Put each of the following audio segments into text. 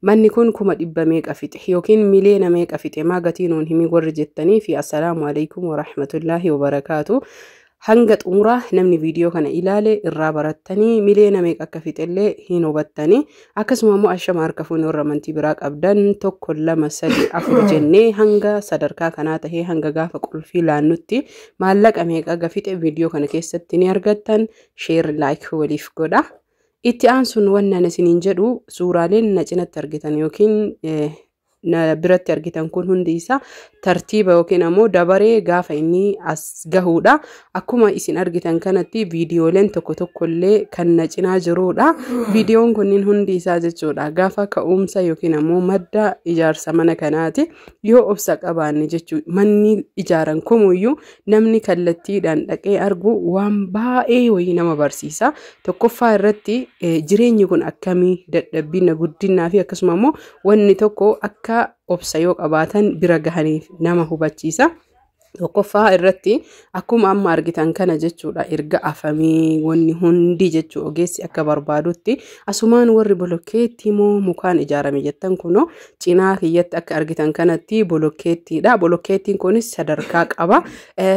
Manni kun 100,000 meeqa fixe yookiin miliyoona meeqa fixe, maa gatii nuun himii warri jettanii fi, assalaamu alaikum warahmatullaahi wabarakaatu. Hanga xumuraa namni viidiyoo kana ilaale irraa barattanii miliyoona meeqa akka fixellee hin hubattanii. Akkasuma immoo ashama harka fuunee warra amantii biraa qabdan, 1, 2, 3, 4 jennee hanga sadarkaa kanaa tahee hanga gaafa qulfii laannutti maallaqa meeqa aga fixe viidiyoo kana keessatti ni argattan. Share, like waliif godha. Itti aansuun wanni ani isiniin jedhu, suuraaleen na cinatti argitan yookiin na biratti argitan kun hundi isaa tartiiba yookiin ammoo dabaree gaafa inni as gahuudha. Akkuma isin argitan kanatti viidiyooleen tokko tokkollee kan na cinaa jiruudha. Viidiyoon kunniin hundi isaa jechuudha. Gaafa ka'umsa yookiin ammoo madda ijaarsa mana kanaati. Yoo obsa qabaanne jechuudha. Manni ijaaran kumuyyuu namni kallattiidhaan dhaqee argu waan baay'ee wayii nama barsiisa. Tokkoffaa irratti jireenyi kun akkamii, dadhabbina, guddinaa fi akkasuma immoo wanni tokko akka obsa yoo qabaatan bira gahaniif nama hubachiisa. Tokkoffaa irratti akkuma amma argitan kana jechuudha, erga afamee wanni hundi jechuu ogeessi akka barbaadutti, asumaan warri bolokkeettii moo mukaan ijaarame jettan, kunoo cinaa kiyyatti akka argitan kanatti bolokkeettiidha. Bolokkeettiin kunis sadarkaa qaba.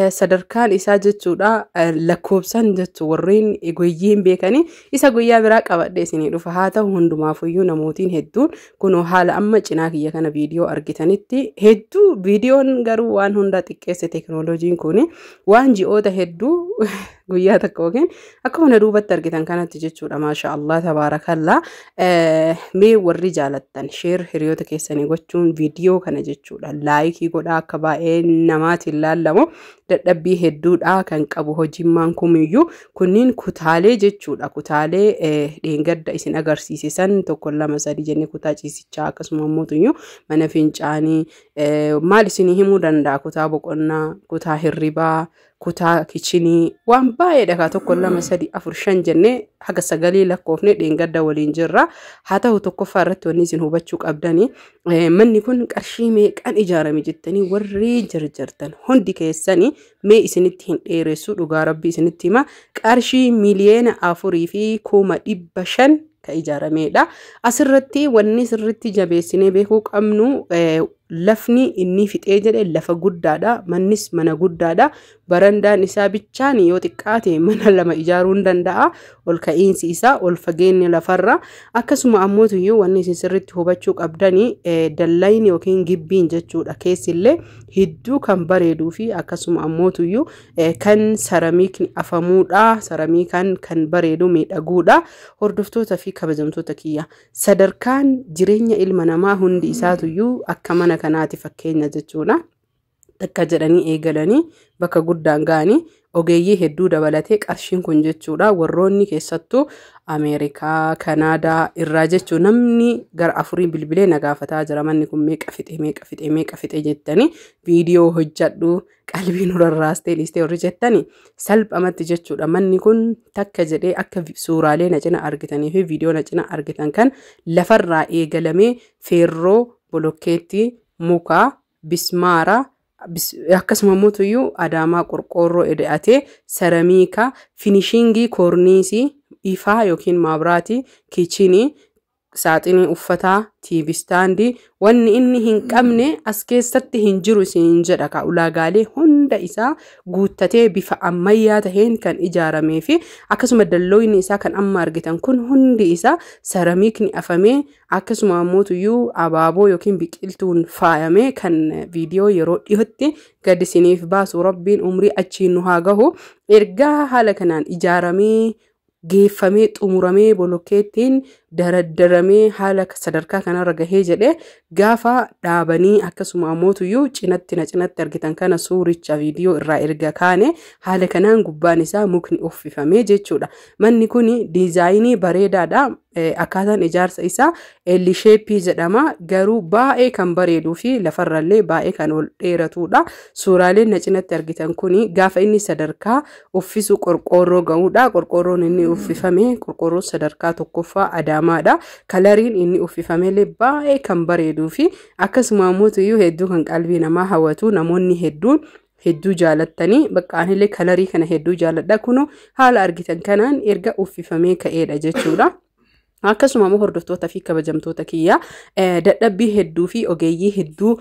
Sadarkaan isaa jechuudha lakkoofsan jechuu warreen goyyiin beekanii isa guyyaa biraa qabadhee isinii dhufa. Haa ta'u, hundumaafuyyuu namootiin hedduun kunoo haala amma cinaa kiyya kana viidiyoo argitanitti hedduu, viidiyoon garuu waan hunda xiqqeesse. Teekinooloojiin kun waan ji'oota hedduu guyyaa tokko yookiin akkuma na duubatti argitan kanatti jechuudha. Maasha Allah, tabaarakallaa. Mee warri jaalattan share hiriyoota keessanii gochuun viidiyoo kana jechuudha like godhaa akka baay'ee namaatiin laallamu. Dadhabbii hedduudha kan qabu hojimmaan kumiyyuu. Kunniin kutaalee jechuudha, kutaalee dheengadda isin agarsiise san, 1, 2, 3 jennee, kutaa ciisichaa, akkasuma immoo mana fincaanii, maal isinii himuu danda'a, kutaa boqonnaa, kutaa hirribaa, kutaa kichinii, waan baay'eedha kaa. 1, 2, 3, 4, 5 jennee haga sagalii lakkoofne dheengadda waliin jirra. Haa ta'u, tokkoffaa irratti wanni isin hubachuu qabdanii, manni kun qarshii meeqan ijaarame jettanii warri jarjartan hundi keessanii, mee isinitti hin dheeressu, dhugaa rabbii isinitti hima, qarshii 4,500,000 ka ijaaramedha. Asirratti wanni sirritti jabeessinee beekuu qabnu, lafni inni fixee jedhe lafa guddaadha. Mannis mana guddaadha. Barandaan isaa bichaan yoo xiqqaate mana lama ijaaruu ni danda'a. Ol ka'iinsi isaa ol fageenya lafarra. Akkasuma ammootiyyuu wanni isin sirritti hubachuu qabdanii, dallayni yookiin gibbiin jechuudha keessillee hedduu kan bareeduu fi akkasuma ammootiyyuu kan saramiikni afamuudha. Saramiikaan kan bareedu miidhaguudha. Hordoftoota fi kabajamtoota kiyya, sadarkaan jireenya ilma namaa hundi isaatuyyuu akka mana kanaati fakkeenya jechuudha. Takka jedhanii eegalanii bakka guddaan ga'anii ogeeyyii hedduu dabalatee qarshiin kun jechuudha, warroonni keessattuu Ameerikaa, Kanaadaa irraa jechuu namni gara afuriin bilbilee na gaafataa jira, manni kun meeqa fixe, meeqa fixe, meeqa fixe jettanii, viidiyoo hojjadhu, qalbii nu rarraastee dhiistee warri jettanii, salphamatti jechuudha, manni kun takka jedhee akka suuraalee na cina argitanii fi viidiyoo na cina argitan kan lafarraa eegalamee feerroo, bolokkeettii, mukaa, bismaara, akkasuma immoo adaamaa, qorqoorroo eda'atee, saramiikaa, finishing, koorniisii, ifaa yookiin maabiraatii, kitchen, saaxinii uffataa, TV stand, wanni inni hin qabne as keessatti hin jiru isiniin jedha ka. Ulaagaalee hunda isaa guuttatee bifa ammayyaa taheen kan ijaaramee fi akkasuma dallooyni isaa kan amma argitan kun hundi isaa saramiikni afamee, akkasuma ammoo abaaboo yookiin biqiltuun faayamee kan viidiyoo yeroo dhiyootti gad isiniif baasu, rabbiin umrii achiin nu haa gahu. Ergaa haala kanaan ijaaramee geeffamee xumuramee bolokkeettiin daraddaramee haala sadarkaa kanarra gahee jedhee gaafa dhaabanii, akkasuma ammootuyyuu cinatti na cinatti argitan kana suuricha viidiyoo irraa erga kaane, haala kanaan gubbaan isaa mukni uffifamee jechuudha. Manni kun diizaayinii bareedaadha. Akkaataan ijaarsa isaa L shape jedhama. Garuu baay'ee kan bareeduu fi lafarrallee baay'ee kan ol dheeratudha. Suuraaleen na cinatti argitan kun gaafa inni sadarkaa uffisu qorqoorroo ga'uudha. Qorqoorroon inni uffifame qorqoorroo sadarkaa tokkoffaa adaamaadha. Kalariin inni uffifamellee baay'ee kan bareeduu fi akkasuma ammoo hedduu kan qalbii namaa hawwatu, namoonni hedduun hedduu jaalattanii, bakka anillee kalarii kana hedduu jaaladha. Kunoo haala argitan kanaan erga uffifamee ka'eedha jechuudha. Akkasuma immoo hordoftoota fi kabajamtoota kiyya, dadhabbii hedduu fi ogeeyyii hedduu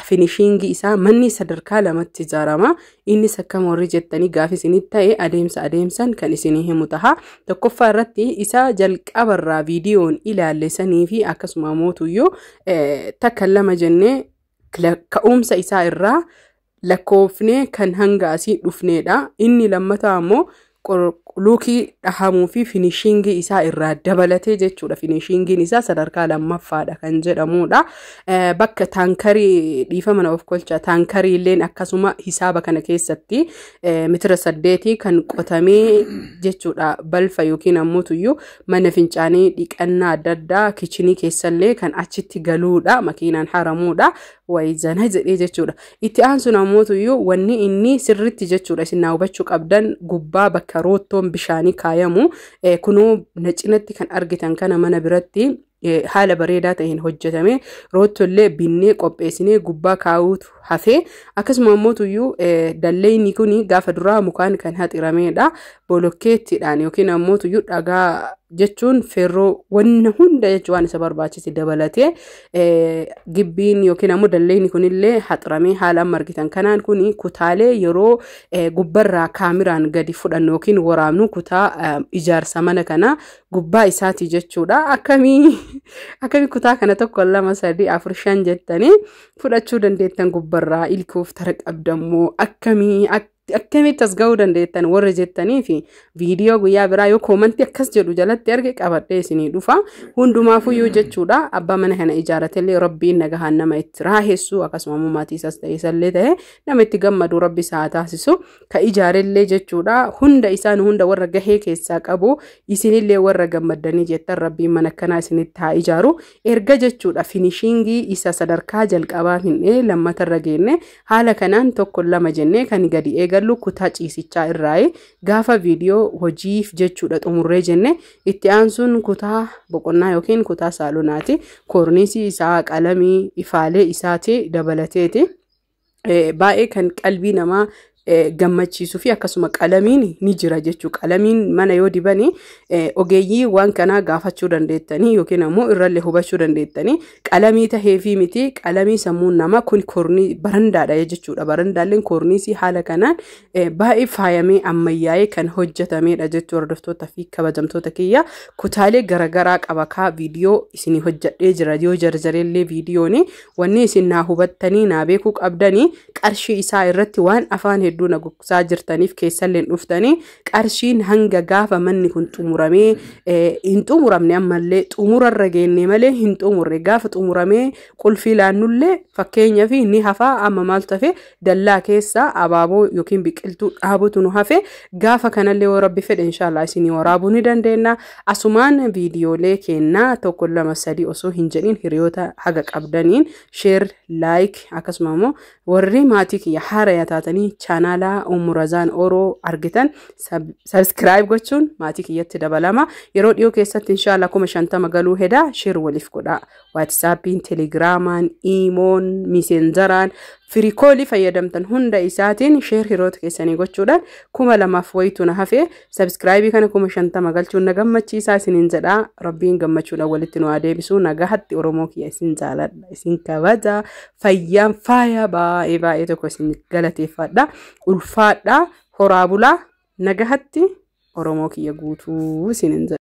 finishingii isaa manni sadarkaa lamatti ijaarama. Innis akkam warri jettanii gaafi isinitti ta'e, adeemsa adeemsan kan isinii himu taha. Tokkoffaa irratti isa jalqabarraa viidiyoon ilaalle sanii fi akkasuma mootuyyuu takka lama jennee ka'umsa isaa irraa lakkoofnee kan hanga asii dhufneedha. Inni lammataa immoo luukii dhahamuu fi finishingii isaa irraa dabalatee jechuudha. Finishingiin isaa sadarkaa lammaffaadha kan jedhamudha. Bakka taankarii, dhiifama na of kolcha, taankarii illeen akkasuma hisaaba kana keessatti mitira 8 kan qotamee jechuudha. Balfa yookiin ammoo mana fincaanii, dhiqannaa adda addaa, kichinii keessallee kan achitti galuudha. Makiinaan haramuudha. Wayizana jedhee jechuudha. Itti aansuun ammoo wanni inni sirritti jechuudha isin naa hubachuu qabdan, gubbaa bakka roottoon bishaanii kaayamu kunoo na cinatti kan argitan kana mana biratti haala bareedaa ta'een hojjetame, roottollee binnee qopheessinee gubbaa kaa'uutu hafee. Akkasuma ammoo tuyyuu dalleenni kun gaafa duraa mukaan kan haxiramedha. Bolokkeettiidhaan yookiin ammoo tuyyuu dhagaa jechuun feerroo wanna hunda jechuun waan isa barbaachise dabalatee gibbiin yookiin ammoo dalleenni kunillee haxiramee haala amma argitan kanaan. Kun kutaalee yeroo gubbarraa kaamiraan gadi fudhannu yookiin waraabnu kutaa ijaarsa mana kanaa gubbaa isaati jechuudha. Akkamii akkamii kutaa kana tokko, lama, sadii, afur, shan jettanii fudhachuu dandeettan gubbarraa ilkoof tara qabdammoo akkamii akkamitti as ga'uu dandeettan warra jettanii fi viidiyoo guyyaa biraa yoo koomantii akkas jedhu jalatti arge qabadhee isinii dhufa. Hundumaafuyyuu jechuudha, abbaa mana kana ijaaratellee Rabbiin nagahaan nama itti raahessu, akkasuma immoo maatii isaas ta'e isallee ta'e nama itti gammadu Rabbi isaa haa taasisu. Ka ijaarellee jechuudha, hunda isaan hunda warra gahee keessaa qabu, isinillee warra gammaddanii jettan, Rabbiin mana akkanaa isinitti haa ijaaru. Erga jechuudha finishingii isa sadarkaa jalqabaa finnee lammatarra geenne, haala kanaan tokko lama jennee kan gadi eegallu kutaa ciisichaa irraayi. Gaafa viidiyoo hojiif jechuudha xumurree jenne, itti aansuun kutaa boqonnaa yookiin kutaa saalonaati. Koorniisii isaa, qalamii, ifaalee isaati dabalateeti. Baay'ee kan qalbii namaa gammachiisuu fi akkasuma qalamiin ni jira jechuudha. Qalamiin mana yoo dibanii ogeeyyii waan kanaa gaafachuu dandeettanii yookiin ammoo irrallee hubachuu dandeettanii, qalamii tahee fi miti qalamii sammuun namaa kun koornii barandaadha jechuudha. Barandaalleen koorniisii haala kanaan baay'ee faayamee ammayyaa'ee kan hojjetamedha jechuudha. Hordoftoota fi kabajamtoota kiyya, kutaalee garaagaraa qaba. Kaa viidiyoo isinii hojjedhee jira yoo jarjareellee viidiyooni, wanni isin naa hubattanii naa beekuu qabdanii qarshii isaa irratti waan afaan hedduu na gogsaa jirtaniif keessallee dhuftanii, qarshiin hanga gaafa manni kun xumuramee hin xumuramne, ammallee xumurarra geenne malee hin xumurre, gaafa xumuramee qulfii laannullee fakkeenyaaf ni hafaa. Amma maaltu hafe? Dallaa keessa abaaboo yookiin biqiltuu dhaabutu nu hafe. Gaafa kanallee yoo Rabbi fedhe, inshaallah isinii waraabuu ni dandeenya. Asumaan viidiyoolee kennaa tokko, lama, sadii osoo hin jedhin hiriyoota haga qabdaniin share, like, akkasuma immoo warri maatii kiyya haaraya taatanii chaanaalaa Umurazaan Oroo argitan subscribe gochuun maatii kiyyatti dabalama. Yeroo dhiyoo keessatti inshaallah 50,000 galuu hedaa. Share waliif godhaa. Waatisaappiin, Telegiraamaan, Iimoon, Miiseenjaraan, firikoolii fayyadamtan hunda isaatiin share hiriyoota keessanii gochuudhaan 2000f wayitu na hafe. Subscribe kana 50,000 galchuun na gammachiisaa isiniin jedhaa. Rabbiin gammachuudhaan walitti nu adeebisu. Nagahatti Oromoo kiyya, isin jaaladha, isin kabaja. Fayyaan faaya. Baay'ee baay'ee tokko isin galateeffadha. Ulfaadha, horaa bulaa, nagahatti Oromoo kiyya guutuu isiniin jedha.